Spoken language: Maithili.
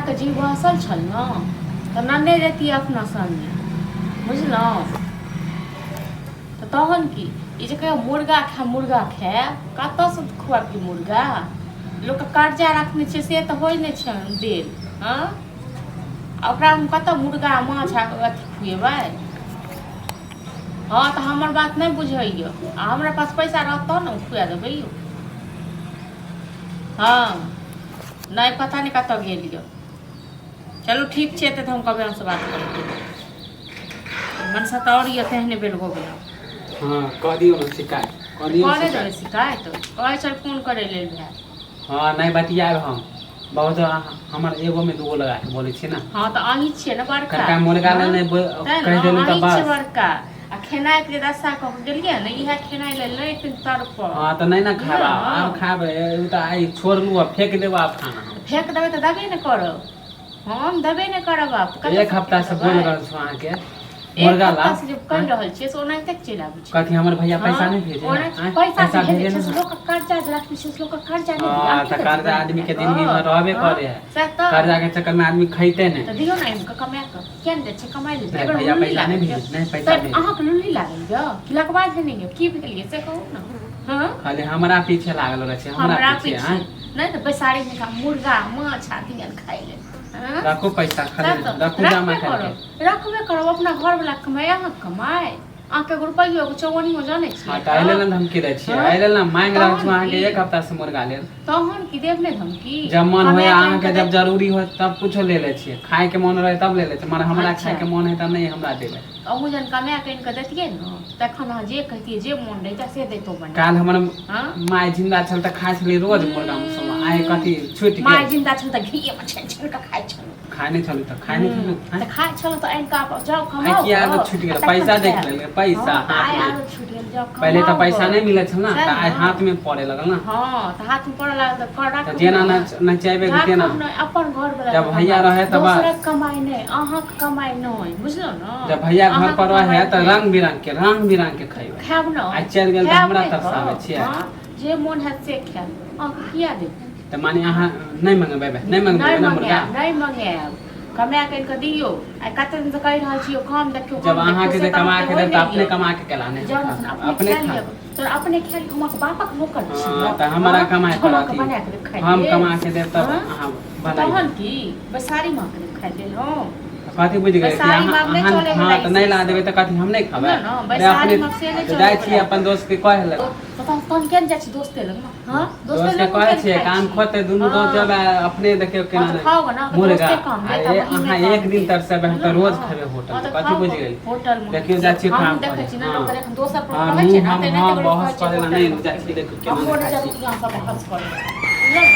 भायके जीव बहसल छल ने तऽ नन्ने जैतियै अपना संगे, बुझलहुँ? तऽ तहन की ई जे कहियो मुर्गा खायब, मुर्गा खायब, कतऽसँ खुआबी मुर्गा? लोकके कर्जा रखने छियै से तऽ होइ नहि छै देल। हँ, आ ओकरा हम कतऽ मुर्गा माछ आ अथी खुएबै? हँ, तऽ हमर बात नहि बुझैए। आ हमरा पास पैसा रहत तहन ने हम खुआ देबै यौ। हँ, नहि, पता नहि कतऽ गेल यऽ। चलू, ठीक छै, तऽ हम कहबै हमसँ बात करब। मनसा तऽ आओर यऽ तेहने बेल हो गेल। हँ, कह दियौ ने शिकायत, कह दियौ। कऽ देबै शिकायत। शिकायत कहै छल फोन करै लेल भाय। हँ, नहि बतियाएब हम बहुत। हमर एगो में दूगो लगा के बोलै छियै ने। हँ, तऽ अहीं छियै ने बड़का। कड़का मुर्गा लेल नहि तेँ कहि ने देलहुँ तऽ अहीं छियै बस। बड़का। आ खेनाइके जे दशा कऽ के गेलियै ने, इएह खेनाइ लेल नहि एखन तड़पल। हँ, तऽ नहि ने खायब आब। बुझलहुँ? आब खायब ओ तऽ आइ छोड़लहुँ आ फेक देब आब खाना हम। फेक देबै तऽ देबे नहि करब, हम देबे नहि करब आब। तऽ एक कतऽसँ हफ्ता से बोल देबै? रहल छौ अहाँके एक मुर्गा ला। हफ्ता से जे कहि रहल छियै से ओनाहिते चलि आबै छै। कथी, हमर भैया पैसा हँ, नहि भेजे? ओना आँय? पैसा जे पैसा भेजै भेजे छै से ने। लोकके कर्जा जे रखने छै से लोकके कर्जा नहि दिअ। हँ, अहाँ की तऽ करै कर्जा छी आदमी के बना जिंदगी में कऽ? रहबे हँ, करे है। सएह तऽ। कर्जा के चक्कर में आदमी खैते तऽ नहि। दियौ ने आनि कऽ, कमा कऽ किया नहि दै छियै? कमाइ लेल नहि एकर भैया, लुल्ली पैसा नहि लागल भेज यऽ? नहि पैसा तऽ भेज। अहाँके लुल्ली लागल यऽ कि लकवा धेने यऽ? की भेल यऽ से कहू ने। हँ, खाली हमरा पीछे लागल रहै छै, हमरा हमरा पीछे। पीछे आँय? नहि तऽ बैसारी में मुर्गा माछ आ दियन खाइ लेल। हँ, रखू पैसा खाली। सएह तऽ। रखू जमा रखबे करके। करब, रखबे करब। अपना घरवला के कमाइ, अहाँके कमाइ? अहाँके एगो रुपैयो, एगो चौअनियो जानै हँ, छियै? तऽ एहि लेल ने धमकी दै छियै। हँ? एहि लेल ने मांगि रहल तहन छी अहाँके की? एक हफ्ता से मुर्गा लेल। तहन की, देब ने धमकी? जब मन कमाए होय कऽ आनि अहाँके, कऽ जब जरूरी होय तब कुछो ले लै छियै। खायके मन रहै तब ले लै छियै, मगर हमरा खायके मन है तब नहि हमरा देबै। अहूँ जहन कमाए कऽ आनि कऽ दैतियै ने, तखन अहाँ जे कहितियै, जे मोन रहितै से दैतहुँ बना। काल्हि हमर हँ माय जिंदा छल तऽ खाइ छलियै रोज मुर्गा मसल्ला, आइ कथी छुटि माय गेल? जिंदा छल तऽ घीएमे छानि छानि कऽ खाइ छलहुँ। खाइ नहि छलहुँ तऽ खाइ नहि छलहुँ? तऽ खाइ छलहुँ तऽ आनि कऽ आब जाउ आइ कमाउ किया गऽ, आदत छुटि आ गेल? तखन पैसा देख खायब। लेलियै पैसा हँ, तऽ हाथ आइ में। आदत छुटि गेल, जाउ पहिले तऽ कमाउ पैसा गऽ। नहि मिलै छल ने। सएह तऽ आइ ने। हाथ में पड़े लगल ने। हँ, तऽ हाथमे पड़ऽ लागल तऽ कर तऽ राखब जेना ने। नचेबै तेना। राखब ने अपन घर वाला जब भैया रहे तऽ बस। दोसरक कमाइ नहि, अहाँके कमाइ नहि, बुझलहुँ ने? जब भैया घर अहाँके पर रहे कमाइ तऽ नहि। रंग बिरंग के, रंग बिरंग के खैबै। खायब ने। आइ चलि गेल तऽ खायब हमरा नहि तरसाबै तऽ, छियै? हँ, जे मोन हैत से खायब, अहाँके किया देब? तऽ माने अहाँ नहि मंगेबै, नहि मंगेबै नहि ने मुर्गा? मंगायब, नहि मंगायब। कमा कऽ आनि कऽ दियौ। आइ कते दिनसँ कहि रहल छी यौ, काम देखियौ, जब काम देखियौ, अहाँके से जे तऽ कमा अहाँके के होइ देब तऽ नहि अपने यऽ। कमा के केला नहि जाउ ने, खाउ, अपने अपने खा खा। लिअ। तोरा अपने खा लिअ, हम अहाँके बापक नौकर छी? हँ, तऽ हमरा कमाय हम अहाँके पड़त। बना कऽ देब खाइ हम लेल? कमा के देब तब हँ? अहाँ बनाइबै। तहन की, बैसारी माँके देब खाइ लेल हम? कथी बुझि गेलै कि बैसारी अहाँ माँग नहि अहाँ चलै हँ वला तऽ ई नहि से ला देबै सब। तऽ कथी हम नहि खाबै? बुझलहुँ ने? अरे बैसारी अपने माँग से नहि तऽ चलै जाइ छियै वला। अपन दोस्त के कहै लए। तऽ तहन तहन किया नहि जाइ छी दोस्ते लग? हँ, दोस्ते दोस्त के लग कहै किया नहि छियै खाइ काम छी? खोते दुनू दोस्त हँ। जेबै, अपने देखियौ हँ केना तऽ नहि खाउ ने, अहाँके मुर्गा दोस्ते काम आ देत आ महीमे अहाँ काम एक दिन देत। तरसेबै, हम तऽ बुझलहुँ रोज ने? खेबै होटल हँ मे। तऽ कथी खाउ बुझि गेली? होटलमे। देखियौ, जाइ छियै हमहूँ काम देखै करे। छी ने हँ लोकके जखन दोसर पर हँ रहै छै मुँह ने हम तऽ हँ एनाहिते लोक बहस कहै छै करै लए नहि होटलमे जाइ छियै, खेबै। देखियौ केना हमरो नहि नहि खाइ जाउ छी। अहाँ सब बहस करै। बुझलहुँ ने?